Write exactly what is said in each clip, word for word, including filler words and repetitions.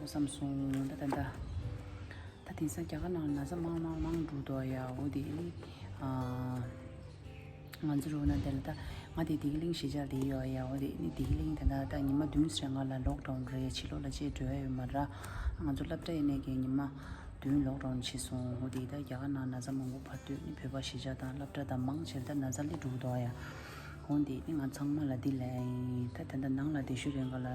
བསམ་སོང་། ད་ད་ད་ད་དེང་སང་རྒྱ་གར་ནང་ན་ཚ་མང་མང་མང་འགྲོ་འདུག་ཡ། འོ་དེ་ནི་ཨ། ང་ཚོ་རུ་ན་དེ་ལ་ད་ང་དེ་དེ་གི་གླིང་གཞིས་ཆགས་དེ་ཡོད་ཡ། འོ་དེ་ནི་དེ་གི་གླིང་དེ་ད་ད་ཉི་མ་བདུན་ཙམ་སྔ་ལ་ལོག་ཌའུན་རེད། ཕྱི་ལོགས་ལ་ཅེས་འགྲོ་ཡ་ཡོད་མ་ར། ང་ཚོ་སློབ་གྲྭ་ཡིན་ནས་ཀྱི་ཉི་མ་བདུན་ལོག་ཌའུན་བྱས་སོང་། འོ་དེ་ད་རྒྱ་གར་ནང་ན་ཚ་མང་པོ་བར་དུ་ནི་བོད་པ་གཞིས་ཆགས་དང་སློབ་གྲྭ་དང་མང་ཆེ་ད་ན་ཚ་ལས་འགྲོ་འདུག་ཡ། འོ་དེ་ནི་ང་ཚང་མ་ལ་འདི་ལས་ད་ད་ད་ནང་ལ་བསྡད་ཤུ་རེ་འགའ་ལ་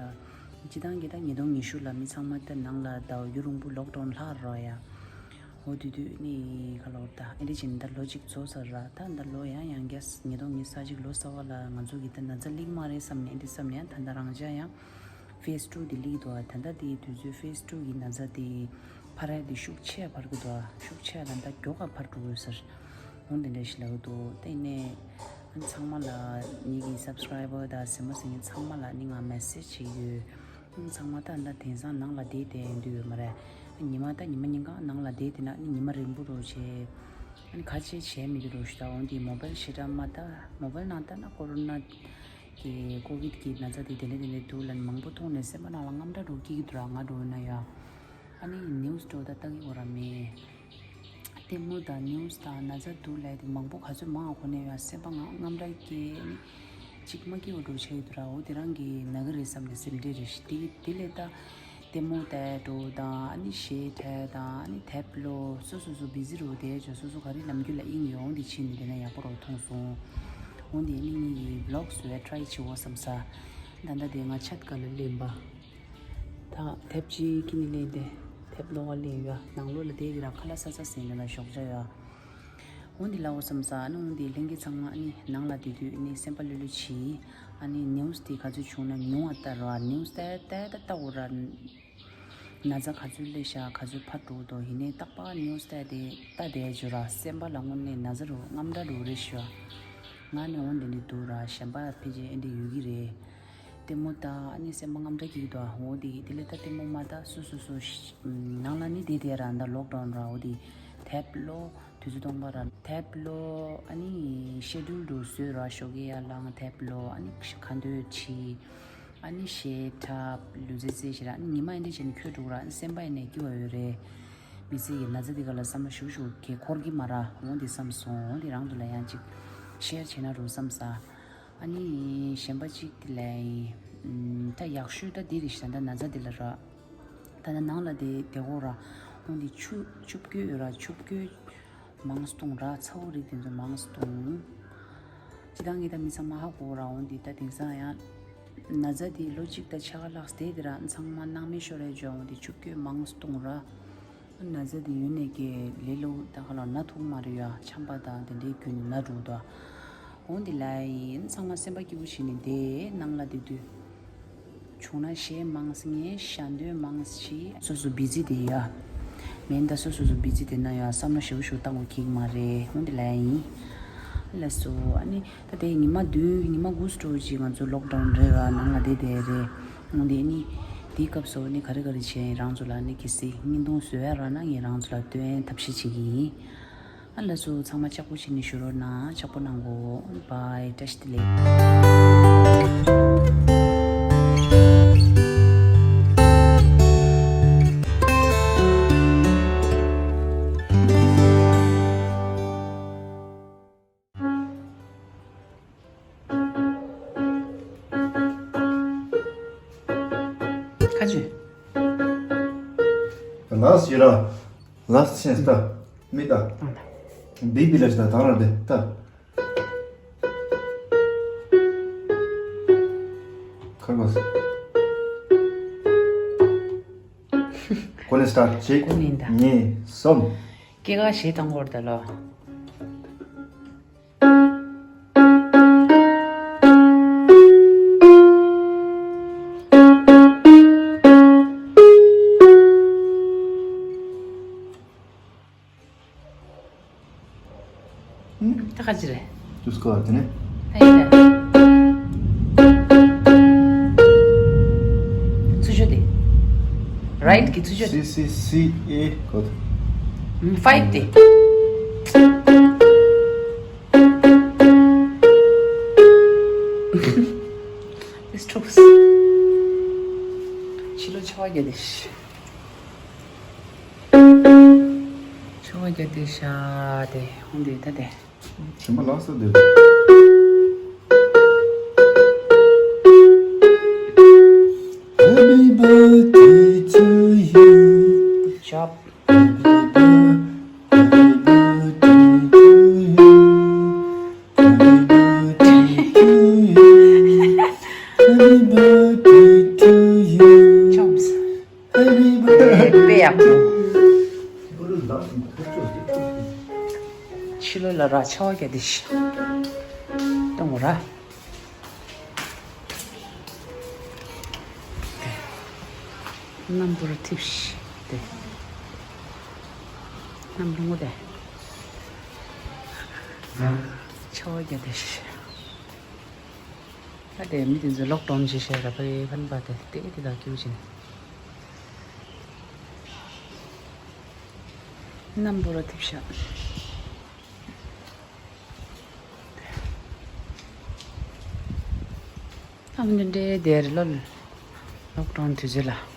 སྤྱི་བཏང་གི་ད་ཉིས་སྟོང་ཉི་ཤུ་ལ་མི་ཚང་མ་ད་ནང་ལ་ད་ཡུན་རིང་པོ་ལོག་ཌའུན་ལྷག་རོ་ཡ། འོ་དུས་དུས་ནི་ཁ་ལོར་ད་ཨེ་འདྲ་བྱས་ནས་ད་ལོ་གཅིག་རྫོགས་ཚར་ར། ད་ད་ལོ་ཡང་ཡང་རྒྱ་ཉིས་སྟོང་ཉི་ཤུ་རྩ་གཅིག་ལོ་གསར་པ་ལ་ང་ཚོ་གི་ད་ན་ཚ་སླེབས་མ་རེད་བསམ་ནས་ཨེ་འདྲ་བསམ་ནས་ད་ད་རང་ཅག་ཡང་ཕེ་སི་ཊུ་དེ་སླེབས་འདུག་ད་ད་དེའི་དུས་ཚོད་ཕེ་སི་ཊུ་གི་ན་ཚ་དེ་འཕར་ཡ་དེ་ཤུགས་ཆེ་འཕར་གི་འདུག་ཤུགས་ཆེ་ལ་ད་མགྱོགས་ག་འཕར་འགྲོ་གི་ཟེར། འོ་དེ་འདྲ་ཞིག་ལབ་གི་འདུག་དེ་ནས་ཚང་མ་ལ་ངེད་ཀྱི་སབ་སི་ཀ་རའི་བར་དང་གཟིགས་མོ་གཟིགས་མཁན་ཚང་མ་ལ་ནི་ང་མེ་སེ་ཇི་བྱེད་ཀྱི་ཡོད། ཚང་མ་ད་ད་དེང་སང་ནང་ལ་བསྡད་དེ་འདུག་ཡོད་མ་རེད། ཉི་མ་ད་ཉི་མ་ཉིན་གང་ནང་ལ་བསྡད་དེ་ན་ནི་ཉི་མ་རིང་པོ་རུ་བྱས། ཨ་ནི་ཁ་ཆེ་བྱས་མི་འདུག་རུ་ཞུ་ད། འོན་ཏེ་མོ་བལ་ཞེ་དྲག་མ་ད་མོ་བལ་ནང་ད་ན་ཀོ་རོ་ན་གི་ཀོ་བིད་ཀྱི་ན་ཚ་དེ་དེ་ལས་དེ་ལས་འདུག་ལ་མང་པོ་མཐོང་ནས་སེམས་པ་ནང་ལ་དངངས་སྐྲག་འགྲོ་སྐྱིད་ཀྱི་འདུག་ར་ང་འགྲོ་ན་ཡ། ཨ་ནི་ནིའུ་སི་འགྲོ་ད་ལྟ་གི་འོ་ར་མེད། ལྟད་མོ་དང་ནིའུ་སི་དང་ན་ཚ་འདུག་ལས་དེ་མང་པོ་ག་ཚོད་མང་ཨ་ཁོ་ནས་ཡ་སེམས་པ་ང་དངངས་སྐྲག་སྐྱེ་ནི་གཅིག་མ་སྐྱེ་བ་འགྲོ་ཆགས་ཡོད་དུ་ར། འོ་དེ་རང་གི་ན་གི་རེད་བསམ་ནས་སེམས་ཁྲལ་རེ་ཞིག་དེ་དེ་ལས་ད་ལྟད་མོ་ལྟ་འགྲོ་དང་ཨ་ནི་གཞས་འཁྲབ་དང་ཨ་ནི་དེབ་ཀློག་སོ་སོ་སོ་བི་ཟི་རུ་དེ་ཅོ་སོ་སོ་ག་རེ་ལམ་རྒྱུད་ལ་དབྱིངས་ཡོང་དེ་ཕྱིན་ནས་དེ་ན་ཡག་པོ་རུ་མཐོང་སོང་། འོ་དེ་ནི་ངའི་ཝི་ལོག་བཟོ་བའི་ཊ་རའི་བྱེད་འོ་བསམ་ས། ད་ལྟ་དེ་ང་ཆད་ག་ལ་ལེན་པ། ད་དེབ་ཅིག་གི་ནི་ལེན་ཏེ་དེབ་ཀློག་ག་ལེན་ཡོད། ནང་ལོགས་ལ་བསྡད་དེ་ར་ཁ་ལག་ཟ་ཟ་ཟིན་ནས་ལ་ཞོགས་ཇ་ཡོད། འོན་ཏེ་ལའོ་བསམ་ས་ཨ་ནི་འོན་ཏེ་ལྷན་རྒྱས་ཚང་མ་ཨ་ནི་ནང་ལ་བསྡད་དུས་ཨ་ནི་སེམས་པ་ལྷོད་ལྷོད་བྱེད། ཨ་ནི་ནིའུ་སི་དེ་ག་ཚོད་བྱུང་ན་ཉུང་བ་ལྟ་ར་ནིའུ་སི་ལྟ་ལྟ་ལྟ་ལྟ་འོ་ར། ན་ཚ་ག་ཚོད་སླེབས་ཤག་ག་ཚོད་ཕར་འགྲོ་འདུག་ཡིན་ནའི་རྟག་པར་ནིའུ་སི་ལྟ་དེ་ལྟ་བསྡད་བྱོས་ར་སེམས་པ་ལ་དངོས་གནས་ན་ཚ་རུ་དངངས་སྐྲག་རུ་རེད་ཤག་ང་ནི་འོན་ཏེ་འདི་འདུག་ར་གཞན་པ་ཕལ་ཆེར་ཨེ་འདྲ་ཡོད་ཀྱི་རེད། ལྟད་མོ་ལྟ་ཨ་ནི་སེམས་པ་དངངས་སྐྲག་སྐྱེ་གི་འདུག་འོ་དེ་དེ་ལས་ད་ལྟད་མོ་མ་ལྟ་སོ་སོ་སོ་ནང་ལ་ནི་བསྡད་དེ་ར་ད་ལོག་ཌའུན་ར། འོ་དེ་དེབ་ཀློག་དུས་ཚོད་སྟོང་པ་ར་དེབ་ཀློག་ཨ་ནི་ཤེ་ཌུལ་རུ་བཟོས་ར་ཞོགས་ཀས་ཡར་ལངས་དེབ་ཀློག་ཨ་ནི་ཁ་འདོན་བྱེད། ཨ་ནི་གཞས་འཁྲབ་ལུས་རྩལ་རྩེད་བྱེད་ར་ཨ་ནི་ཉི་མ་ཨེ་འདྲ་བྱས་ནས་འཁྱོལ་འགྲོ་གི་ར་ཨ་ནི་སེམས་པ་ཡིན་ནས་སྐྱིད་པ་ཡོད་རེད། མི་ཚེ་ཡི་ན་ཚ་འདི་ག་ལ་བསམ་བློ་ཞུ་ཞུ་གི་འཁོར་གི་མ་ར་འོ་འདི་བསམ་སོང་འོ་འདི་རང་ཚོ་ལ་ཡང་ཅིག་ཤེར་བྱེད་ན་རུ་བསམ་ས། ཨ་ནི་གཞན་པ་གཅིག་དེ་ལས་ད་ཡག་ཤོས་ད་འདི་རེད་ཤག་ད་ན་ཚ་འདི་ལ་ར། ད་ལྟ་ནང་ལ་དེ་དེ་གོ་ར་འོན་ཏེ་ཆུ་ཆུ་བསྐོལ་ཡོད་ར་ཆུ་བསྐོལ་མང་སྟོང་ར་ཚ་བོ་རིགས་དེ་ཚོ་མང་སྟོང་། སྤྱི་བཏང་གི་ད་མི་ཚང་མ་ཧ་གོ་ར་འོན་ཏེ་ད་དེང་སང་ཡང་ན་ཚ་དེ་ལོ་གཅིག་ད་ཕྱེད་ཀ་ལྷག་སྟེ་དེ་ར་ཚང་མ་སྣང་མེད་ཤོར་རེ་འཇོག་འོན་ཏེ་ཆུ་བསྐོལ་མང་སྟོང་ར། ན་ཚ་དེ་ཡོད་ནས་ཀྱི་ལེ་ལོ་ད་ག་ལ་ན་ཐུག་མ་རེད་ཡ་ཆམ་པ་དང་དེ་འདྲའི་རྒྱུན་ན་འགྲོ་ད། འོ་འདི་ལ་ཡིན་ཚང་མ་སེམས་པ་སྐྱིད་པོ་བྱས་ནས་དེ་ནང་ལ་བསྡད་དུས། བྱུང་ན་གཞས་མང་སྙན་ཞལ་འདོན་མང་ཞིག་སོ་སོ་བི་ཛི་དེ་ཡ། མེན་ད་སོ་སོ་སོ་བི་ཛི་དེ་ན་ཡ་བསམ་བློ་ཞེ་པོ་ཞིག་བཏང་དགོས་ཀྱི་མ་རེད་འོ་འདི་ལ་ཡིན། ལགས་སོ་ཨ་ནི། ད་དེ་ཉི་མ་བདུན་ཉི་མ་དགུ་སྤྲོ་ཅིག་ང་ཚོ་ལོག་ཌའུན་རེད་ར་ནང་ལ་བསྡད་བསྡད་རེད། འོན་ཏེ་ནི་དེའི་སྐབས་སུ་ནི་ག་རེ་ག་རེ་བྱས་རང་ཚོ་ལ་ནི་གལ་སྲིད་བརྙན་ཐུང་བཟོ་ཡ་རག་ན་ངས་རང་ཚོ་ལ་སྟོན་ཐབས་ཤེས་བྱེད་ཀྱི་ཡིན། ཨ་ལགས་སོ་ཚང་མ་ལྕགས་པོ་བྱས་ནས་བཞུགས་རོགས་གནང་ལྕགས་པོ་གནང་གོ་བཱའི་བཀྲ་ཤིས་བདེ་ལེགས། ཁ་ཅིག་ལགས་ཡོད་ར། ལགས་ཆེན་ལྟ། མི་ལྟ། འདི་འདི་ལ་ཞིག་ལྟ་དང་ར་འདི་ལྟ། ཁར་བ། ཀོ་ནི་སི་ཊཱཊ་ཅིག་ཀོ་ནི་ད། གཉིས། གསུམ། སྐྱེ་རྒ་ཞེས་དང་བོར་ད་ལོ། ད་ག་ཅི་རེད། ཏུ་སྐོར་དེ་ནས། ཨ་ཡིན་ད། ཚུར་ཤོག་དེ། རའིཊ་གི་ཚུར་ཤོག་དེ། སི་སི་སི་ཨེ་གོ་ད། ཧྥའིབ་དེ། This talks. ཕྱི་ལོ་ཆར་པ་བརྒྱབ་དེ། ཨོ་རྒྱ་དེ་ཤ་དེ་ཧོན་དེ་ད་དེ། ཞིམ་པ་ལགས་སོ་དེ། Happy birthday to you. Good job. Happy birthday to you. Happy birthday to you. Happy birthday to you. Jumps. དཔེ་ཡག་པོ། ཕྱི་ལོ་ལ་ར་ཆ་བ་རྒྱ་དེ་ཤི་གཏོང་ར། སྣམ་བུར་ཐིབས་ཤི་དེ། སྣམ་རུང་དེ། ཆ་བ་རྒྱ་དེ་ཤི། ད་དེ་མི་དེ་ཚོ་ལོག་ཌའུན་བྱེད་བྱས་ར་པའི་ཕན་པ་དེ་དེ་དེ་དག་ཀྱུ་ཅིན། སྣམ་བུ་ར་ཐིབས་ཤག་ཨ་མི་འདྲེ་དེར་ལོ་ལོག་ཌའུན་དུས་ཚོད་ལ།